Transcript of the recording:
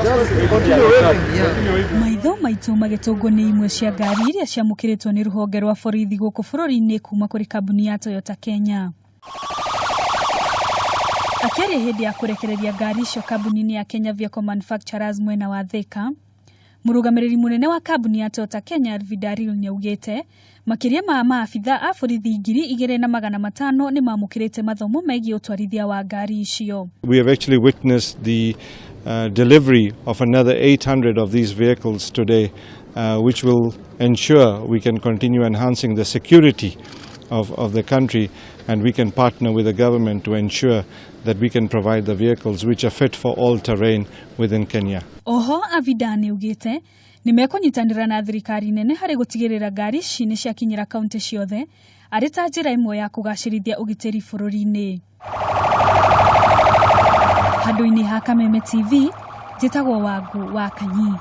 Continue waving, yeah. Maitho maitũ magĩtũngwo nĩ imwe cia ngari iria ciamũkĩrĩtwo nĩ rũhonge rwa borithi gũkũ bũrũri-inĩ kuma kũrĩ kambuni ya Toyota Kenya. Akĩaria hĩndĩ ya kũrekereria ngari icio kambuni-inĩ ya Kenya Vehicle Manufacturers mwena wa Thika, mũrũgamĩrĩri mũnene wa kambuni ya Toyota Kenya Alvida Rill nĩaugĩte makĩria ma maabitha a borithi 2500 nĩmamũkĩrĩte mathomo megiĩ ũtwarithia wa ngari icio. We have actually witnessed the delivery of another 800 of these vehicles today, which will ensure we can continue enhancing the security of the country, and we can partner with the government to ensure that we can provide the vehicles which are fit for all terrain within Kenya. Oho Avida nĩaugĩte nĩmekũnyitanĩra na thirikari nene harĩ gũtigĩrĩra ngari ici nĩ ciakinyĩra kaunti ciothe arĩ ta njĩra ĩmwe ya kũgacĩrithia ũgitĩri bũrũri-inĩ. Handũ-inĩ ha Kameme TV, njĩtagwo Wangu wa Kanyi.